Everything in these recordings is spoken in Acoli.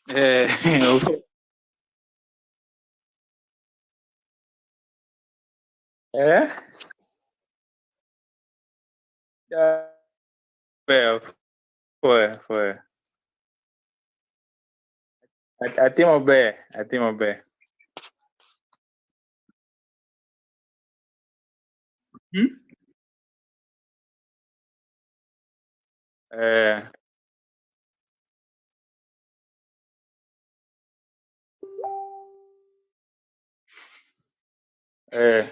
Eh, eh? Ber, pwoyo, pwoyo. Atimo ber, atimo ber. Hmm? Eh, eh,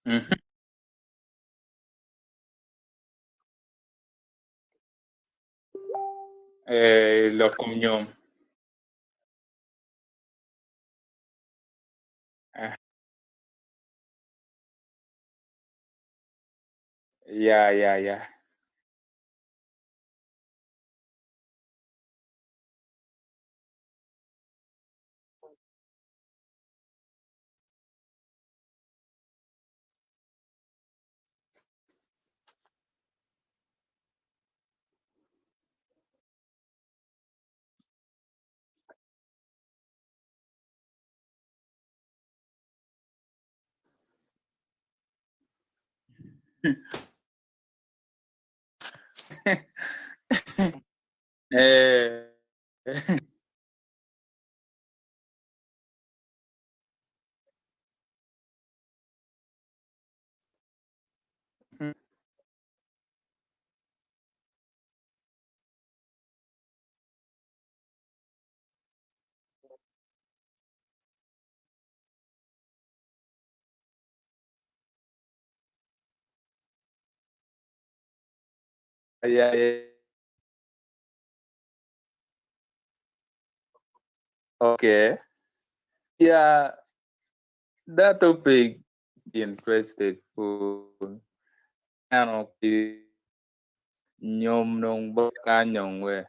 mhm. Eh, lok kom nyom. Eh, ya, ya, ya. Eh, ya, ya. Okay. Yeah, that topic interested for ano ki nyom nong ba nyong we.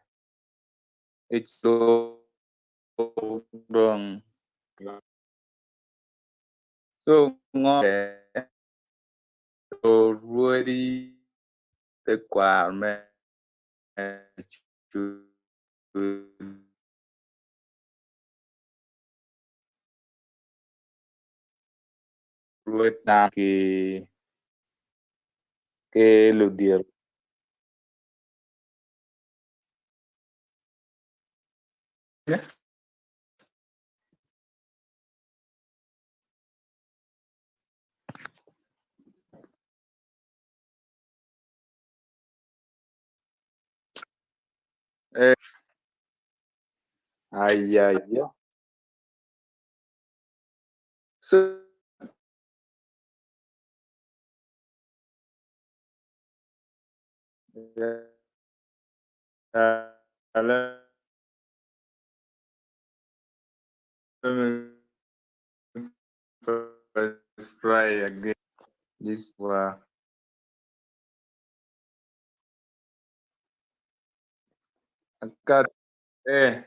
It's so dong. So ngo so really requirement to ki ke ludir. Eh, ay, ay, ay. So, let me first try again. This one. Cut. Eh.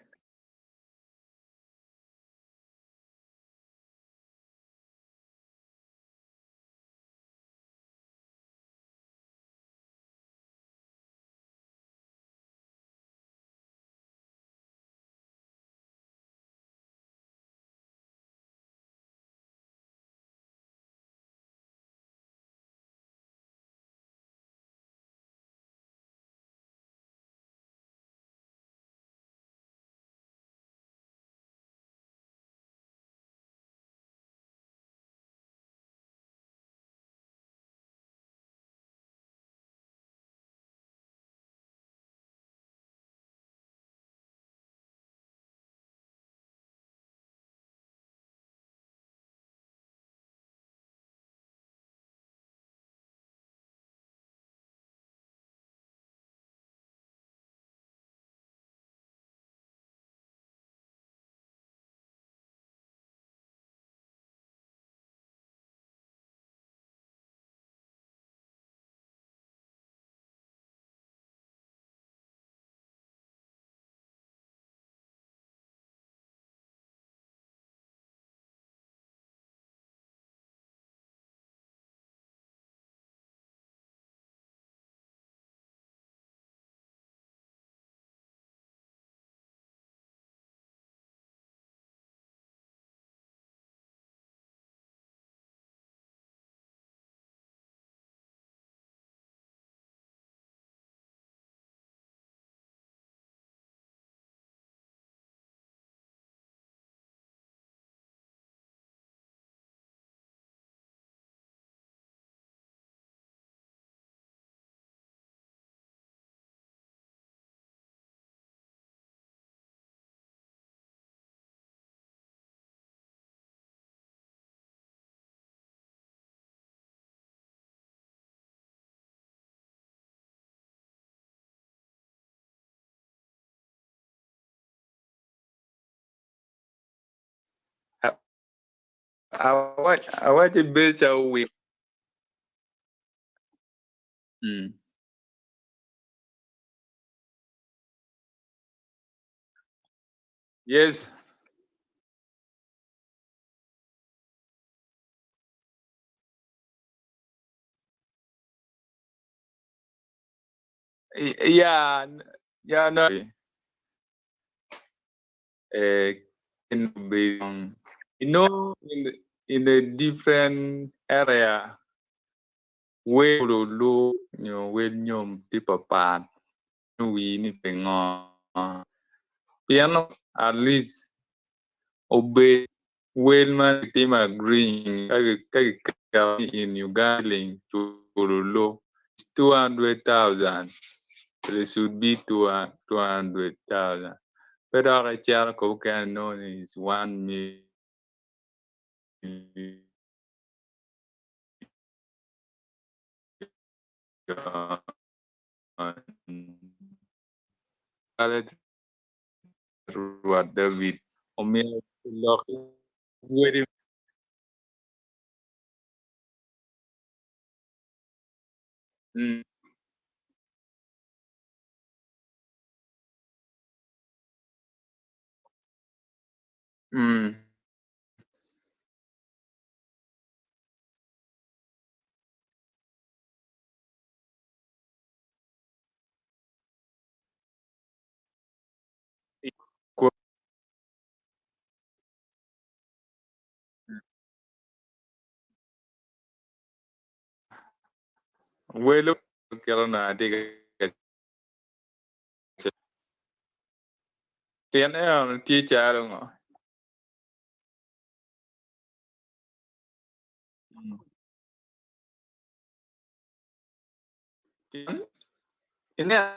Awaco beca wi. Yes. Yeah, yeah, no. In be, in a different area, we will we nyom tipo part, we ni pengo. Piano at least obey well man team agreeing in Uganda to low 200,000. It should be 200,000. But our child can known is 1 million. David Mm. Well, Tien e tye calo ngo? Ine.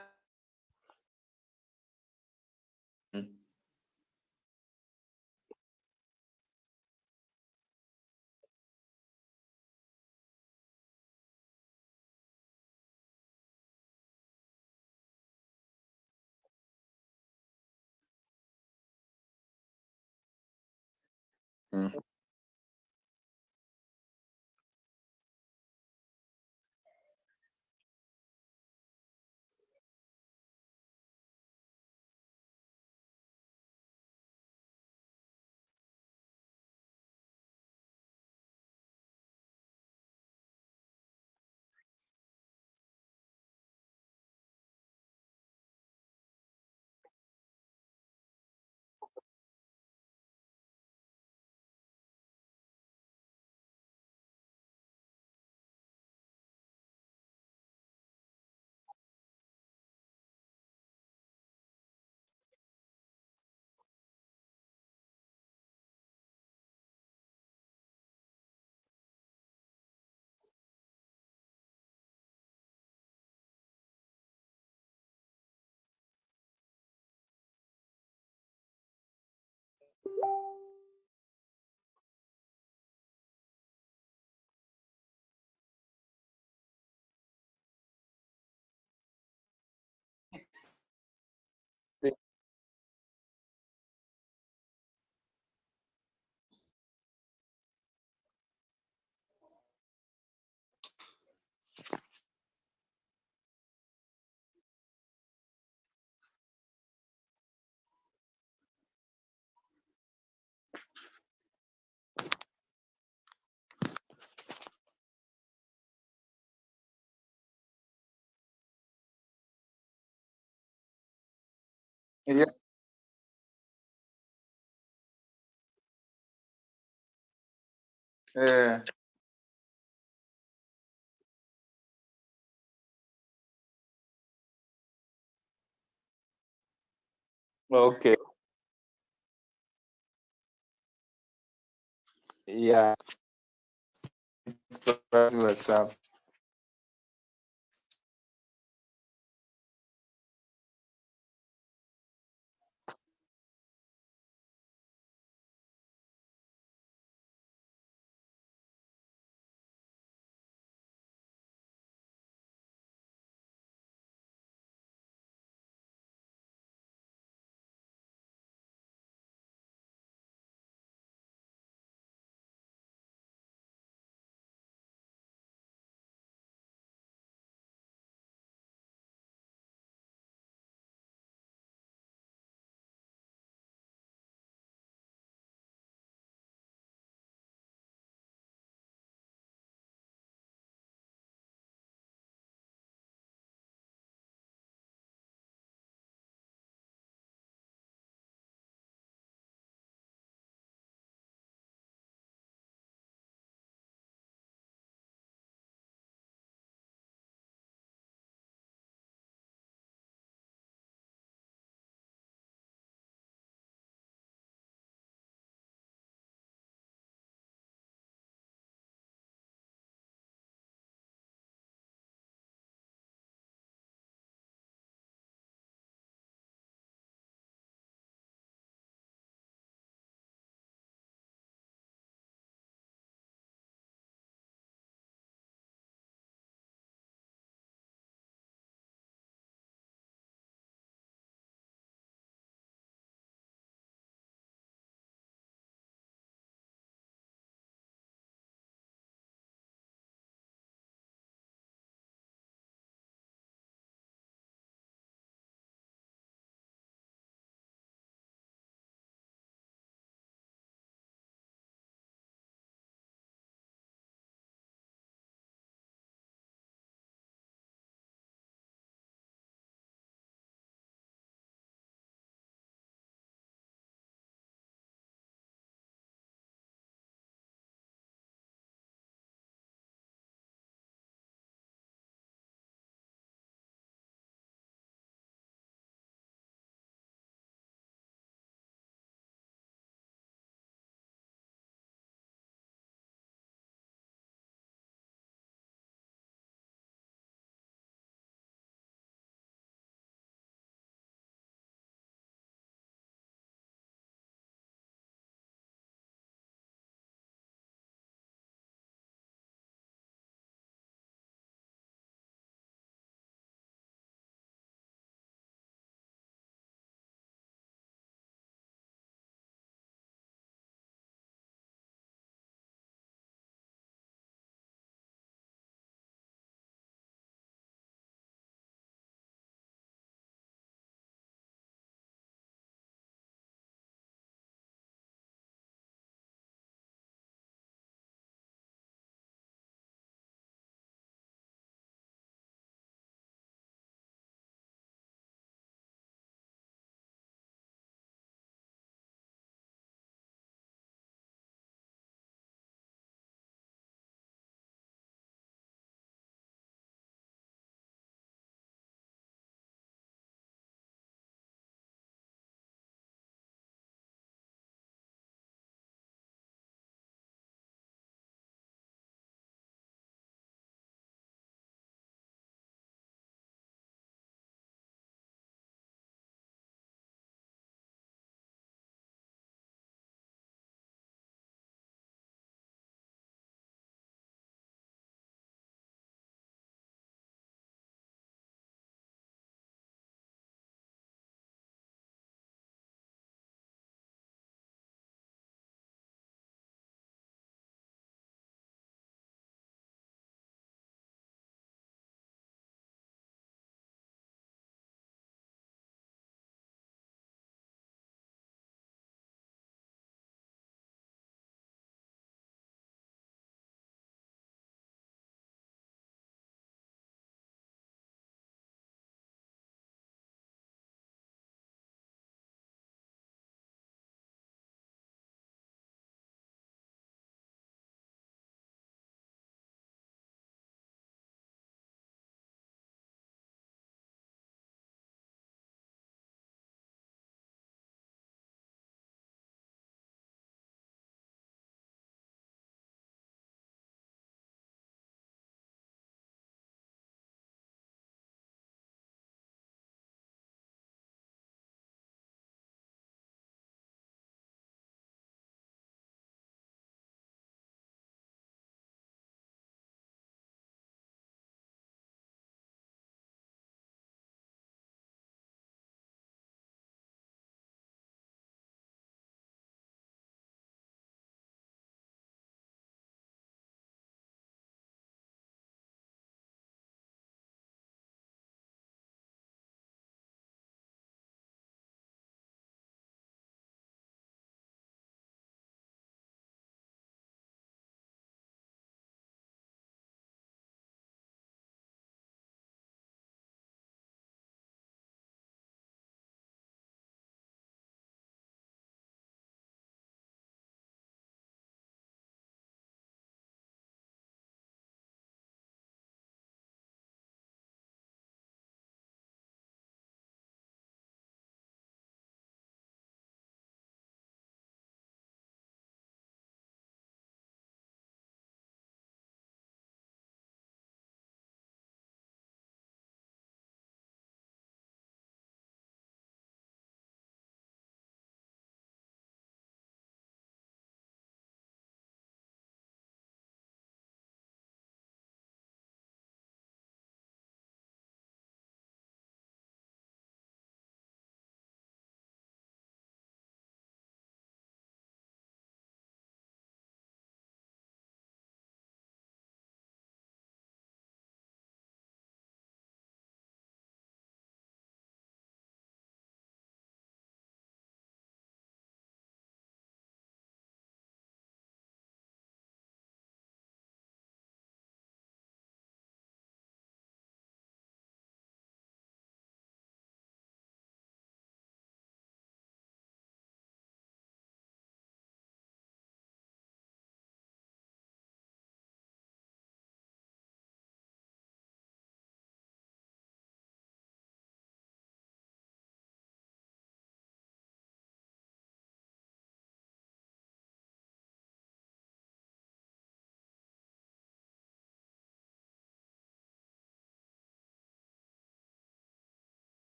Yeah. Yeah. Okay. Yeah. What's up?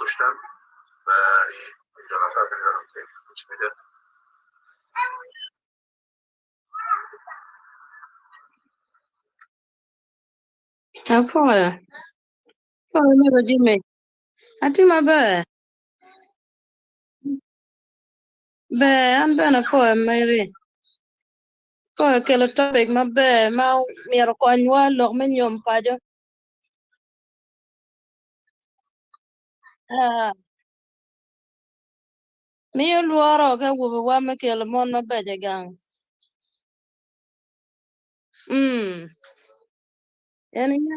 کشتن و اینجا نفر نمیدونم که چی میده. Apwoyo. Apwoyo mego Jimmy. Atye maber. Ber, an bene apwoyo meri. Apwoyo kelo topic maber ma myero okonywa lok me nyom paco. Ah, miyo lworo ki awobewa me kelo mon mabeco i gang. Mm. En aye.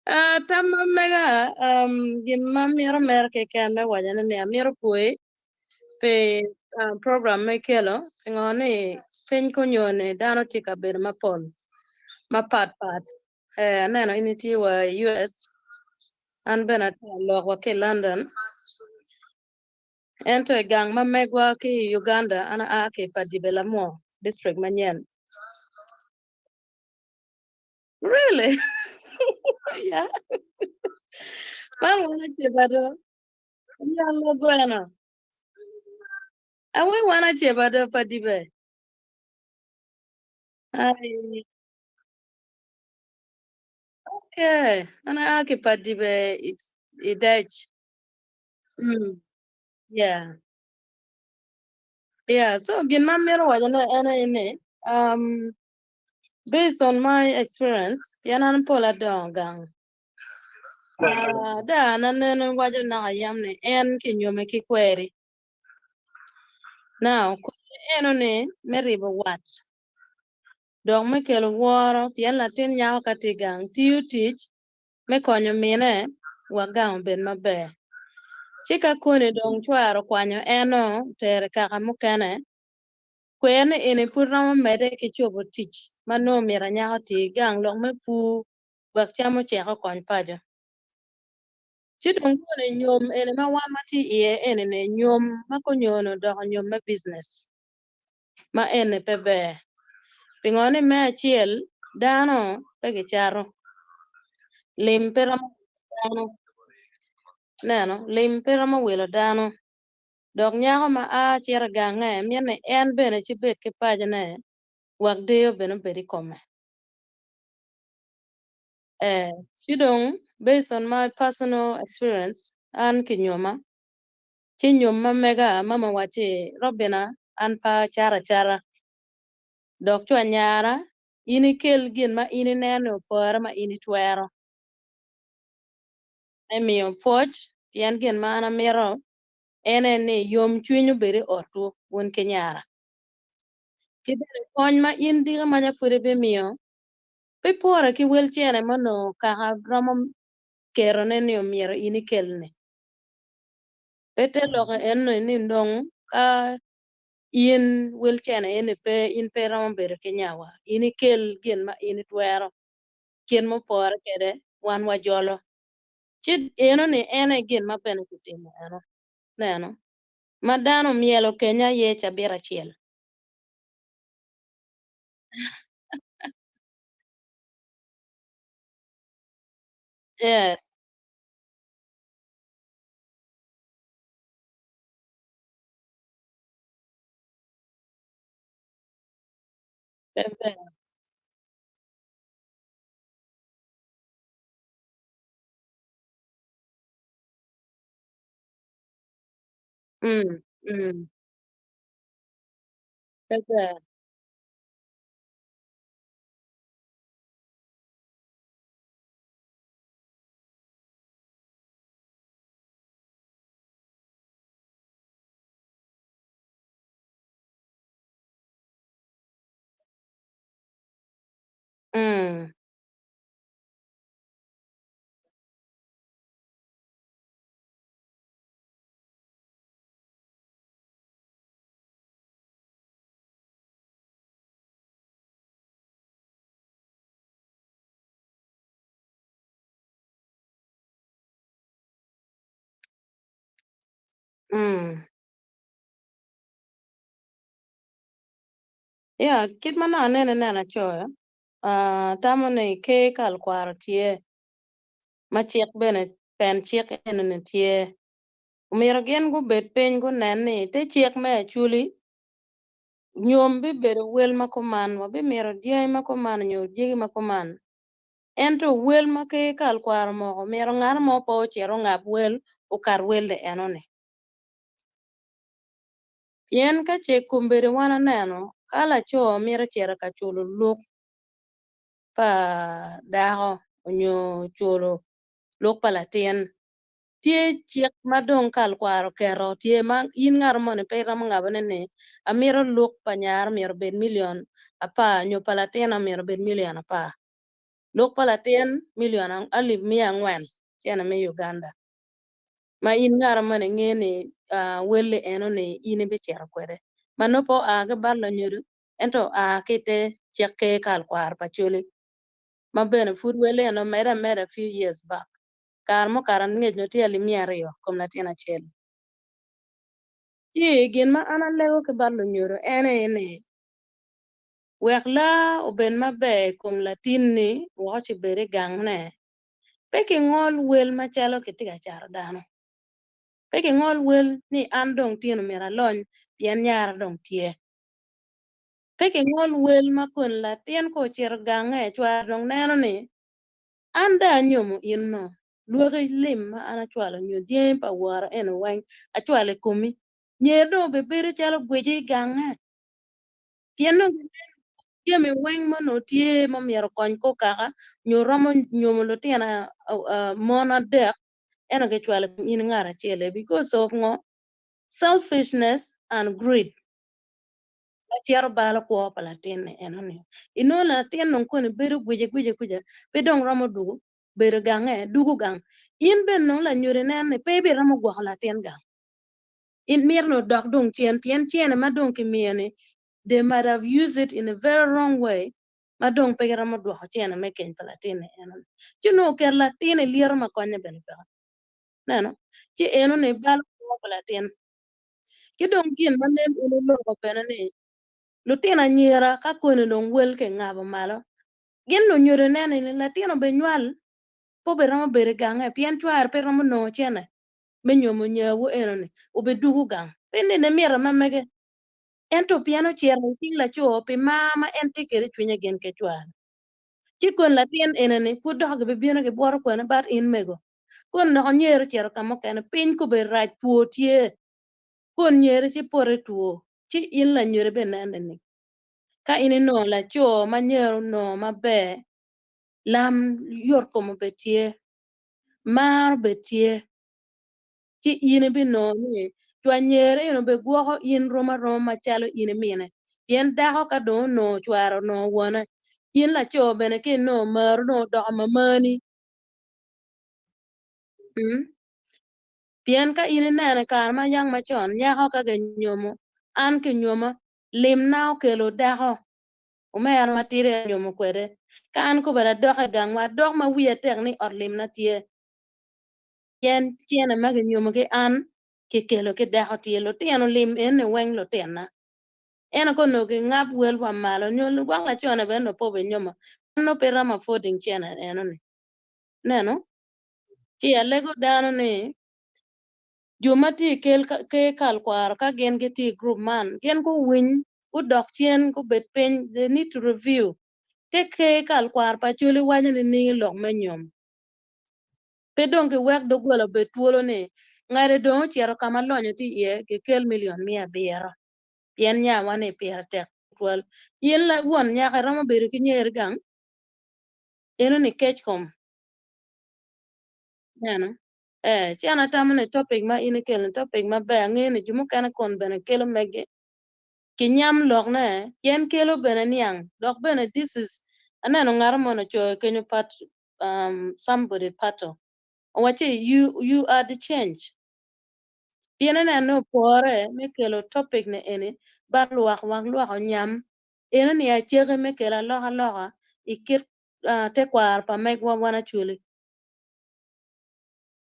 Ah, tam ma mega, gin ma mito mere keken me wacone ni amito pwoyi pi program ma ikelo pingo ni piny konyo-ni dano tye i kabedo mapol mapat pat. Eh, aneno in itye wa i US, an bene atye ka lok wa ki i London. Ento i gang ma megwa ki i Uganda, an aa ki i Padibe Lamwo, district manyen. Really? Yeah. Man wan aceba do. Yalo gweno. Awe wan aceba do Padibe. Ai. Okay. An aa ki Padibe i Dec. Yeah. Yeah, so gin ma amito wacone en aye ni, based on my experience, pien an pol adongo gang. Da an aneno waco naka yam ni en kinyome ki kweri. Now, kweri eno ni me ribo wat dok me kelo woro pien latin nyako ka tye gang tiyo tic me konyo mine wek gang obed maber. Ci ka koni dong cware okwanyo eno otere i kaka mukene, kwer ni eni pud romo medde ki cobo tic ma nongo myero anyaka oti i gang lok me pur wek cam ocek okony paco. Ci dong koni nyom eni ma wan watye iye eni-ni nyom ma konyo-ni odoko nyom me business ma eni pe ber. Pingo ni me acel dano pe gicato, lim pe romo wilo dano, ineno lim pe romo wilo dano dok nyako ma a cito i gange mito ni en bene ci bed ki pacone wek deyo bene obed i kome. Ee, ci dong based on my personal experience an kinyoma ci nyom ma mega mama owacci Robina an pe acato acata dok cwa nyara in ikel gin ma in ineno ni opore ma in itwero me miyo pwoc pien gin ma an amito en aye ni yomcwiny obed i otwu wun ki nyara ki bene kony ma in diki maca pud ibimiyo pe pore ki wel cene ma onongo kaka romo ketone ni omyero in ikel-ni. Pe te lok eno ni dong ka in wel cene eni pe in pe iromo bedo ki nyawa in ikel gin ma in itwero kit mupore kwede wan wajolo ci eno ni en aye gin ma bene kitimo eno neno ma dano omyelo kenyo aye cabit acel. Yeah. Pe ber. Pe ber. Yeah, kit ma nongo anene neno acoyo. Atamo ni ker kal kwaro tye, ma cik bene pen cik enoni tye. Omyero gin gubed piny gunen ni te cik me Acholi nyom bibedo wel ma kuman, wabimito dyangi ma kuman nyo dyegi ma kuman. Ento wel ma ker kal kwaro omoko myero ngat mo pe ocit ongab wel okat wel-li enoni. Pien ka ce kombeddi wan aneno ka laco mito cito ka culo luk pa dako nyo culo luk pa latin, tye cik ma dong kal kwaro oketo tye ma in ngat moni pe iromo ngabone ni amito luk pa nyara myero obed milion apar nyo pa latina myero obed milion apar. Luk pa latin milion alip miya angwen cene me Uganda. Ma in ngat moni inge ni welle eno ni in ibicito kwede ma nongo pe oa ki bal lanyodo ento oa ki ite cik ker kal kwaro pa Acholi ma bene pud welle eno omedde ameda few years back kare mukato angec nongo tye alip miya aryo kom latin acel. Ci gin ma an alego ki bal lunyodo en aye ni wek laa obed maber i kom latinni woko ci bed i gangne Pe kingol wel macalo kitye ka cato dano. Pe kingol wel ni an dong tino myero alony pien nyara dong tye. Pe kingol wel ma kun latin ka ocito gange cware dong neno ni an dong anyomo in no, lwaki lim ma an acwalo nyo dyangi pa wora eni weng acwalo i komi, nyer dong obibedo calo gwici i gange. Pien dong gineno jami weng ma onongo tye ma myero okony kor kaka nyo romo nyomo lutino mon adek ento gicwalo in ngat acel because of ngo selfishness and greed ma cito balo kwo pa latin-ni enoni. Inongo latin dong koni bedo gwici gwici kwica pe dong romo dwogo bedo gange dwogo gang in bene dong lanyodo ineno ni pe ibiromo gwoko latin gang in mito ni odok dong cen pien cene ma dong kimiyo-ni they might have used it in a very wrong way ma dong pe giromo dwoko cene me keny pa latin-ni enoni. Ci nongo oketo latin i lyeto ma konye bene peke. Ineno? Ci enoni balo kwo pa latin. Ki dong gin ma nen in iloko bene ni lutino anyira ka koni dong wel kingabo malo, gin lunyodo ineno ni latin obinywal pe obiromo bedo i gange pien cware pe romo nongo cene me nyomo nyawu enoni obidwogo gang. Pe ni ne mito ma mege ento pien ocito i cing laco pi mar ma en tye kwede i cwinye gin ki cware. Ci kon latin enini pud dok gibibino gibwoto kwene bat in mego. Kon dok onyero ocito ka mukene piny kobedo rac two tye. Kon nyeri ci poto i two ci in lanyodo ibinen nining? Ka in inongo laco ma nyero onongo maber lam yot kome obed tye, mar obed tye, ci in ibinongo ni cwanyere eni obigwoko in rom aroma macalo in imine. Pien dako ka dong onongo cware onongo wone, in laco bene ka inongo maru dong odoko mamani. Mm. Pien ka in ineno i kare ma yang macon, nyako ka ginyomo, an kinyoma, limna okelo dako, omera matidi anyomo kwede. Ka an kobedi adok i gangwa, adok ma wiya tek ni ot limna tye. Pien cene ma kinyomo ki an kikelo ki dako tye, lutino lim eni weng lutinna. Ento ka onongo gingab wel wa malo nyo gwok lacone bene onongo pe obinyoma, an nongo pe romo affording cene enoni. Ineno? Ci alego dano ni jo ma tye i ker kal kwaro ka gin gitye i group man gin guwiny, gudok cen, gubed piny, they need to review te ker kal kwaro pa Acholi waco nining i lok me nyom. Pe dong giwek doggola obed twolo ni ngade dong ocito ka ma lonyo tye iye gikel milion 900 pien nyawa ni pire tek tutwal. In la won nyako iromo bedo ki nyeri gang? Eno ni kec kom. Neno? Eh, ci an atamo ni topic ma in ikelo ni topic maber angeyo ni jo mukene kun bene kelo megi kinyam lok ne pien kelo bene niang dok bene this is aneno ngato moni ocoyo kenyo part um, somebody pato owacci you, you are the change pien ineno ni opore me kelo topic ni eni ba lwak wak lwak onyam eno ni aceki me kelo alokaloka i kit uh, tekwaro pa megwa wan Acholi.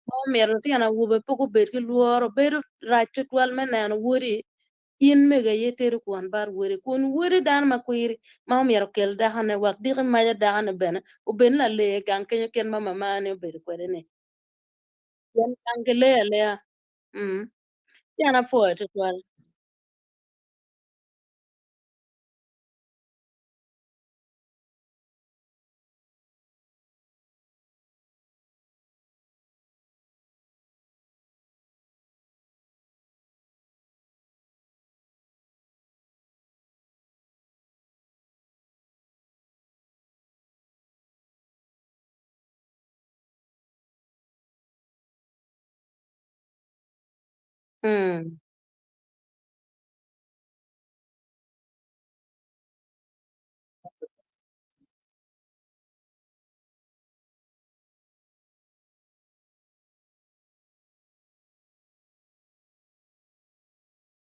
Ma omyero lutino awobe pe gubed ki lworo bedo rac tutwal me neno wodi. In mego aye itedo kwon bat wodi, kun wodi dano ma kwiri ma omyero okel dakone wek diki maca dakone bene obed ni lalee gang kenyo kit ma mamani obedo kwede-ni. Pien gang gileyo aleya. Mm. Ci an apwoyo tutwal. Mm.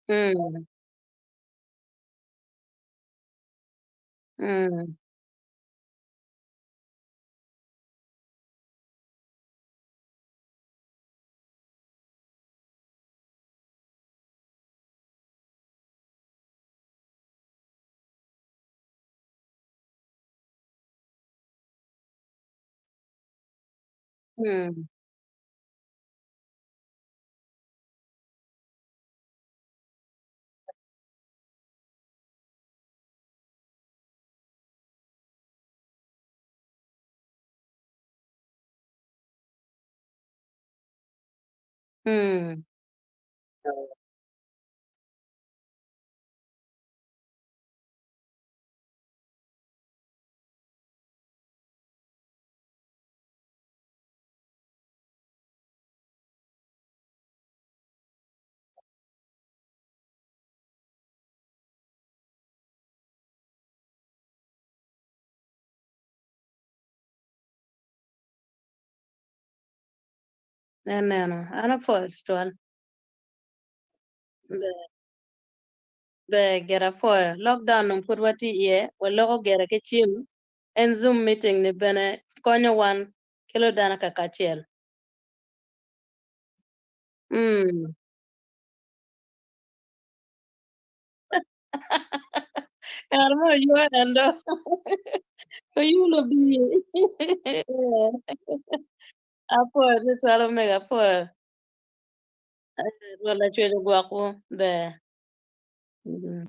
Mm. Mm. Mm. Mm. Eneno, an apwoyo tutwal. Ber, ber gire apwoyo. Lockdown dong pud watye iye, waloko gire ki cim. En Zoom meeting ni bene konyo wan kelo dano kakacel. Mm. Kare mo oywa en do. Oyulo bii. Apwoyo tutwal omego apwoyo. Rwot Lacwec ogwokwu ber. Mm.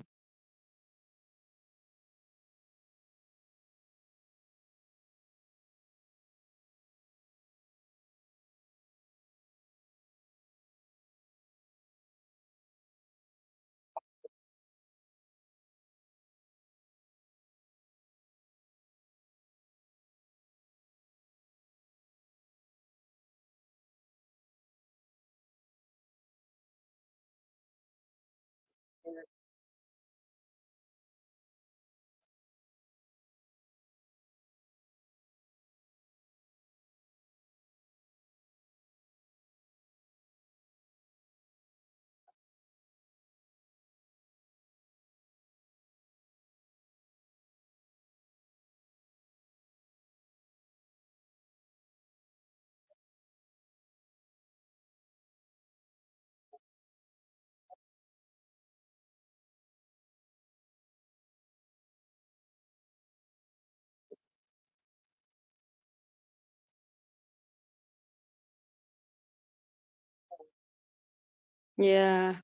Yeah.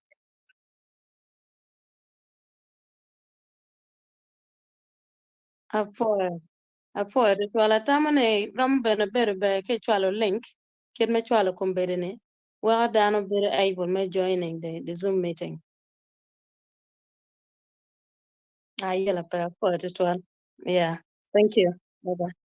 Apwoyo. Apwoyo tutwal. Atamo ni romo bene bedo ber ka icwalo link kit me cwalo kombeddi ni weko dano bedo able me joining the Zoom meeting. Ayela pe apwoyo tutwal. Yeah. Thank you. Bye bye.